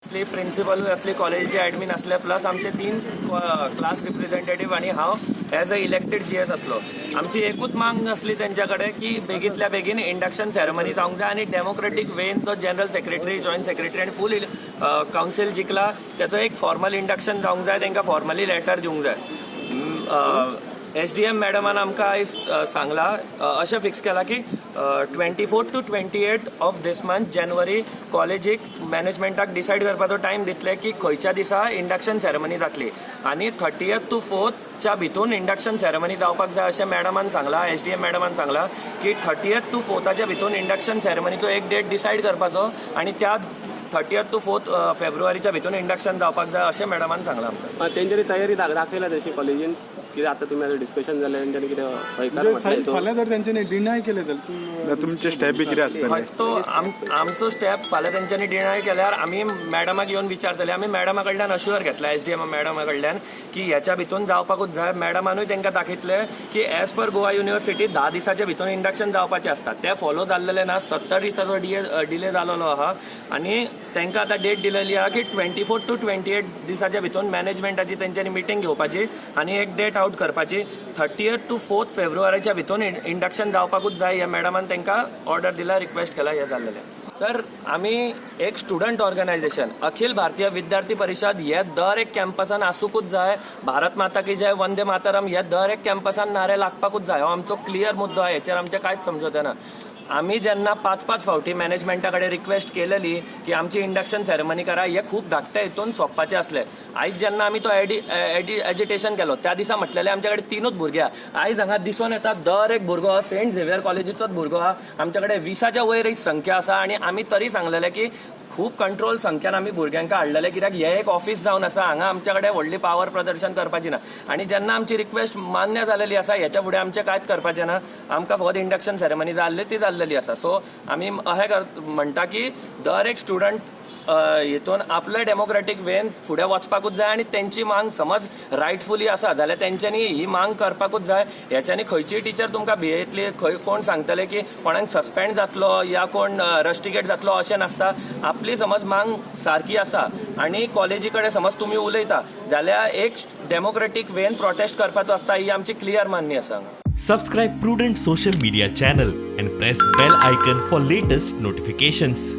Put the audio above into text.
आसली, प्रिन्सिपलूय आसली, कॉलेजीचे एडमीन आसले, प्लस आमचे तीन क्लास रिप्रेझेंटेटीव आनी हांव एज अ इलेक्टेड जीएस आसलो. आमची एकूच मांग आसली तेंच्या कडेन की बेगींतल्या बेगीन इंडक्शन सेरेमनी जावंक जाय आनी डेमोक्रेटीक वेन जो जनरल सेक्रेटरी, जॉयंट सेक्रेटरी आनी फूल कावन्सील जिखला तेचो एक फॉर्मल इंडक्शन जावंक जाय, तांकां फॉर्मली लेटर दिवंक जाय. एसडीएम मॅडमान आमकां आयज सांगलां, अशें फिक्स केलां की 24 to 28 of this month January कॉलेजीक मॅनेजमेंटाक डिसायड करपाचो टायम दितले की खंयच्या दिसा इंडक्शन सेरेमनी जातली आनी थर्टीएथ टू फोर्थच्या भितून इंडक्शन सेरेमनी जावपाक जाय अशें मॅडमान सांगलां. एसडीएम मॅडमान सांगलां की थर्टीएथ टू फोर्थाच्या भितून इंडक्शन सेरेमनीचो एक डेट डिसायड करपाचो आनी त्या थर्टीएथ टू फोर्थ फेब्रुवारीच्या भितून इंडक्शन जावपाक जाय अशें मॅडमान सांगलां आमकां. तेंच्यांनी तयारी दाखयला तशी कॉलेजीन कितें? आतां तुमी आतां डिस्कशन जालें, तेंच्यांनी कितें हयकार म्हणजे म्हटलें साहेब, हितून? फाल्यां जर तेंच्यांनी डिनाय केलें जाल्यार तुमचे स्टेप बी कितें आसतले? हय, तो आमचो स्टेप, फाल्यां तेंच्यांनी डिनाय केल्यार आमी मॅडमाक येवन विचारतले. आमी मॅडमा कडल्यान अश्युअर घेतला, एसडीएम मॅडमा कडल्यान, की ह्याच्या भितून जावपाकूच जाय. मॅडमानूय तांकां दाखयतले की एज पर गोवा युनिव्हर्सिटी 10 दिसाच्या भितून इंडक्शन जावपाचें आसता. ते फॉलो जाल्लेले ना. 70 दिसाचो डिले जालेलो आहा आनी तांकां आतां डेट दिलेली आहा की 24 to 28 दिसाच्या भितून मॅनेजमेंटाची तेंच्यांनी मिटींग घेवपाची आनी एक डेट आउट करपाची. थर्टीएथ टू फोर्थ फेब्रुवारीच्या भितून इंडक्शन जावपाकूच जाय ह्या मॅडमान तांकां ऑर्डर दिला, रिक्वेस्ट केला. हें जाल्लेलें सर, आमी एक स्टुडंट ऑर्गनायझेशन. अखिल भारतीय विद्यार्थी परिषद हे दर एक कॅम्पसान आसूंकूच जाय. भारत माता की जय, वंदे मातरम हे दर एक कॅम्पसान नारे लागपाकूच जाय. हो आमचो क्लियर मुद्दो आहा. हेचेर आमचें कांयच समजोते ना. आमी जेन्ना पांच पांच फावटी मॅनेजमेंटा कडेन रिक्वेस्ट केलेली की आमची इंडक्शन सेरेमनी करा, हे खूब धाकटे हितून सोंपपाचें आसलें. आयज जेन्ना आमी तो एडी एडी एजिटेशन केलो त्या दिसा म्हटलेलें आमच्या कडेन तिनूच भुरगे आहा. आयज हांगा दिसून येता दर एक भुरगो हो सेंट झेवियर कॉलेजीचोच भुरगो आहा. आमच्या कडेन 20च्या वयर एक संख्या आसा आनी आमी तरी सांगलेलें की खूब कंट्रोल संख्यान आमी भुरग्यांक हाडलेले, कित्याक हे एक ऑफिस जावन आसा, हांगा आमच्या कडेन व्हडली पावर प्रदर्शन करपाची ना. आनी जेन्ना आमची रिक्वेस्ट मान्य जालेली आसा, हेच्या फुडें आमचें कांयच करपाचें ना. आमकां फकत इंडक्शन सेरेमनी जाय आसली, ती जाल्लेली आसा. सो आमी अशें म्हणटा की दर एक स्टुडंट हितून आपले डेमोक्रेटीक वेन फुडें वचपाकूच जाय आनी तेंची मांग समज रायटफुली आसा जाल्यार तेंच्यांनी ही मांग करपाकूच जाय. हेच्यांनी खंयचीय टिचर तुमकां भियेतली, खंय कोण सांगतले की कोणाक सस्पेंड जातलो या कोण रस्टिकेट जातलो अशें नासता. आपली समज मांग सारकी आसा आनी कॉलेजी कडेन समज तुमी उलयता जाल्यार एक डेमोक्रेटीक वेन प्रोटेस्ट करपाचो आसता, ही आमची क्लियर मान्य आसा. Subscribe Prudent Social Media channel and press bell icon for latest notifications.